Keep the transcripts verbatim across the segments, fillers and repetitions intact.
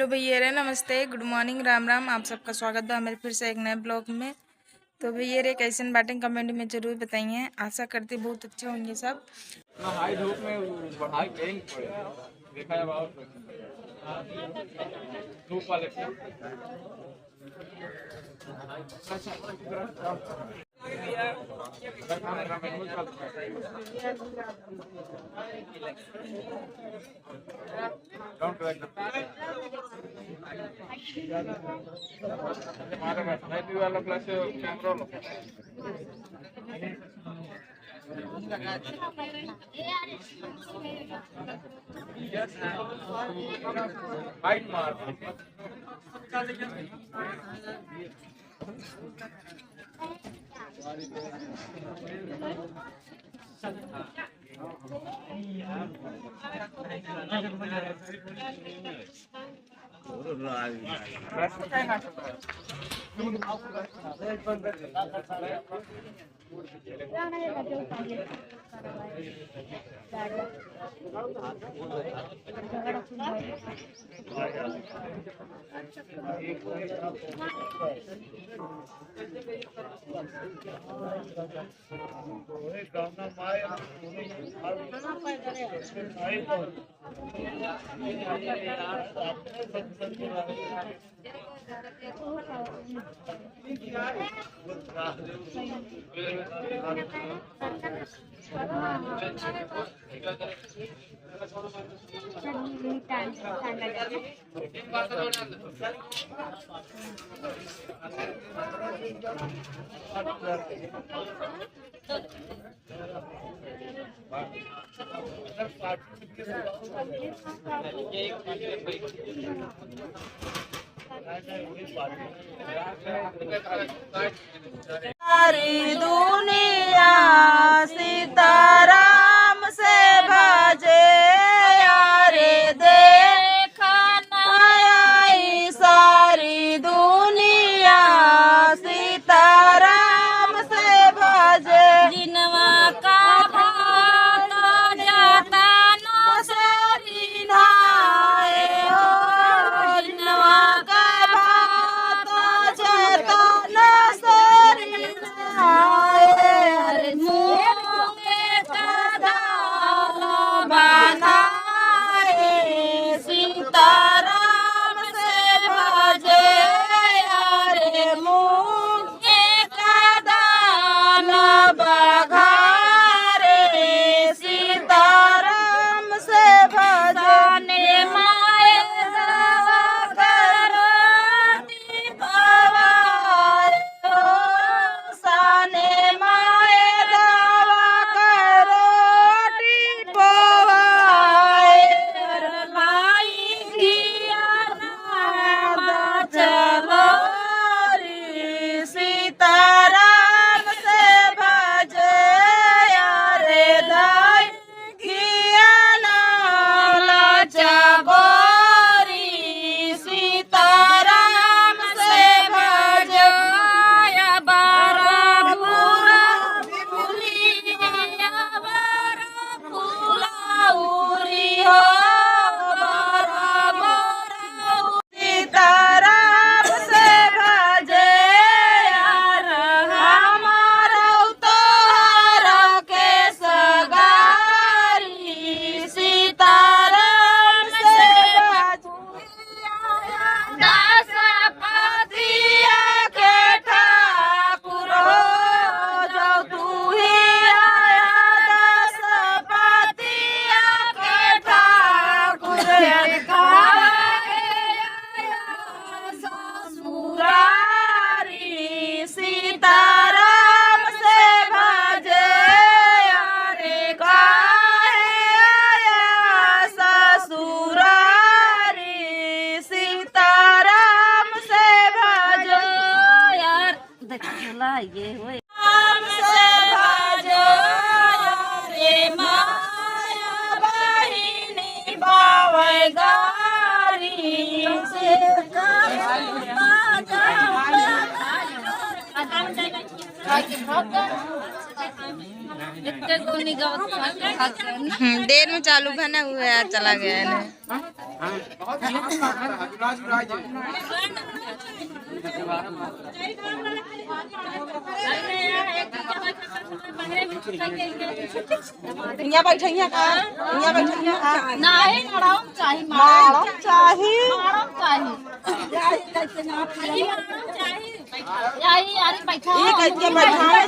तो भैया रे नमस्ते, गुड मॉर्निंग, राम राम। आप सबका स्वागत बा हमारे फिर से एक नए ब्लॉग में। तो भैया रे कैसन बाटें, कमेंट में जरूर बताइए। आशा करती बहुत अच्छे होंगे सब। ना हाई धूप में वो बढ़ाई कहीं पड़े। देखा है बाबू, धूप वाले। सारी दुनिया सीताराम से भजे, यारे देखा ना आई सारी दुनिया सीताराम से भजे। जिनवा का भात जतन से रिन्हाए हो, जिनवा का भात जतन से रिन्हाए। अरे मूंगे का दाल बनाए सीताराम से भजे, अरे मूंग के कदन बघारे सीताराम से भजे। साने माए दवा करो दीपवाए हो, साने माए दवा करो दीपवाए। माई किया ना चलो रे सीताराम से भजे, अरे दाई किया ना लाचा गोरी सीताराम से भजे। या बारा बुरा बुलिया बारा फुलाउरी हो, बारा बुरा सीताराम से भजे, यार हमार तोहर के सगारी सीताराम से भजे। दस पतिया के ठाकुर हो, जो तू ही आया दस पतिया के ठाकुर। ससुरारी सीताराम से भजे, अरे काहे आया ससुरारी सीताराम से भजे। यार, देखला ये होए। राम से भजो रे माया बहिनी बावै गारी से। इतने को नहीं गावत। हम्म, देर में चालू बा ना, हुआ चला गया है ना। हियाँ बैठे, हियाँ का? हियाँ बैठे, हियाँ का? नाही, मड़म चाही, मड़म चाही। मड़म चाही। चाही, अरे बैठा। ये कैसे बैठा है?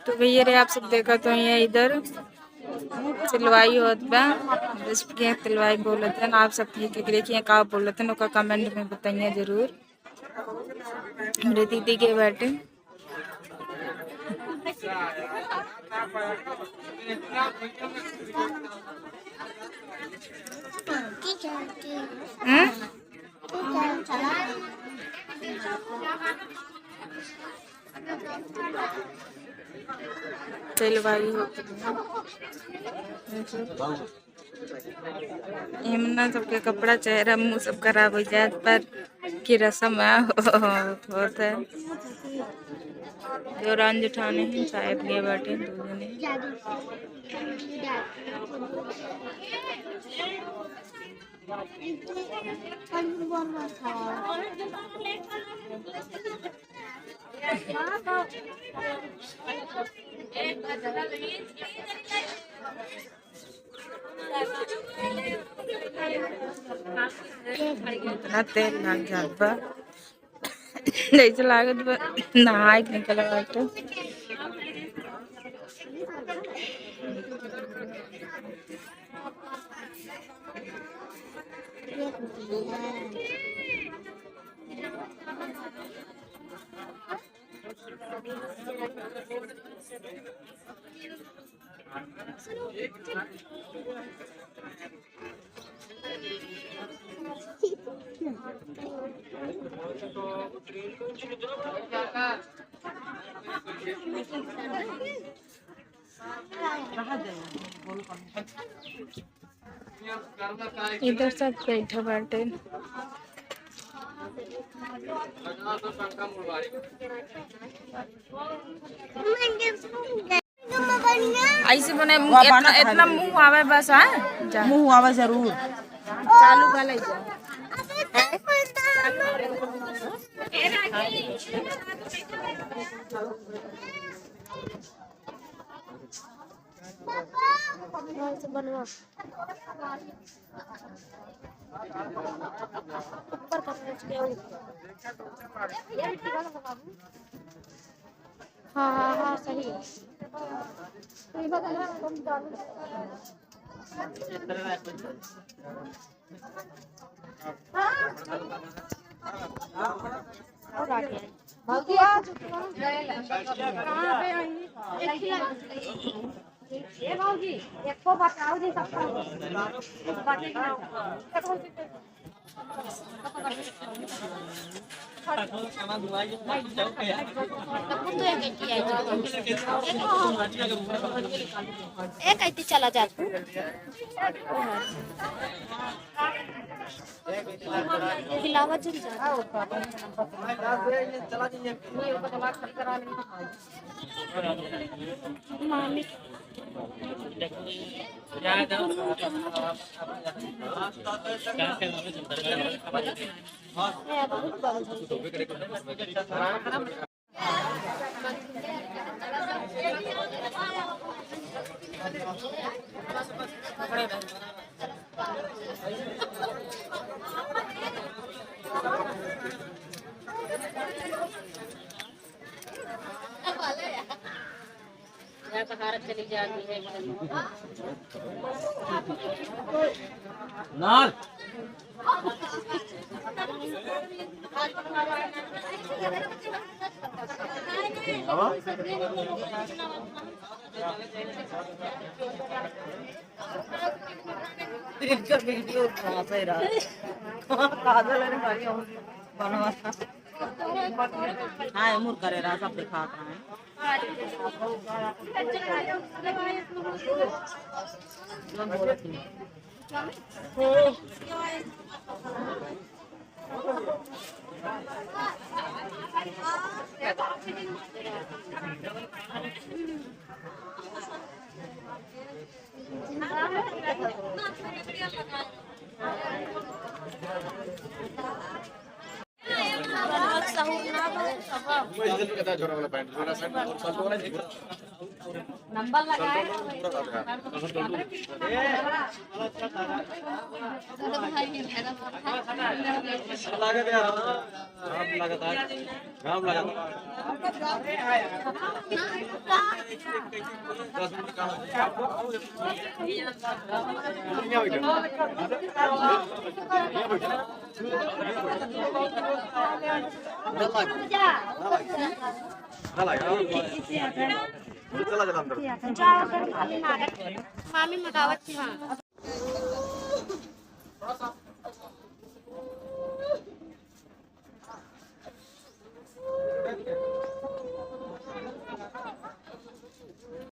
तो भैया रे, आप सब देखत होइहैं इधर सिलवाई होत बा, जैसे कि सिलवाई बोलत हैं। आप सब के केकरे के का बोलत हैं, ओका comment में बताइए जरूर। हमरे दीदी के बाटे। हम्म? सिलवाई होत बा। एमना सबके कपड़ा, चेहरा, मुंह सब खराब होइ जात, पर की रसम है, होत है। देवरान जेठानी हैं, शायद गए बाटे दो जने। इतना तेल लाग जात बा, जैसे लागत बा नहाए के निकल बाटे। इधर सब बैठा बाटे। ऐसे बने मुंह, इतना, इतना मुंह आवे बस, हाँ? जा। मुंह आवे जरूर। चालू कर ले जा। हाँ, हाँ, हाँ, सही है। भौजी, आज कहाँ पे आई? ए भौजी, एको बताओ जी सबका। एक ऐती चला जात। हिलावत जन जा। मामी। या तो हारत चली जाती है। नाल। इनका वीडियो खराब है रहा। काजल है भाई, हम बनवा। हाँ, ये मुर करे रहा, सब दिखात रहा है। नंबर लगाए। लागत यार, घाम लागत है, घाम लागत है। दस मिनट का। यहाँ बैठो। यहाँ बैठो। ना लागे। ना लागे। चला, चला अंदर। मामी मगावत थी, हाँ।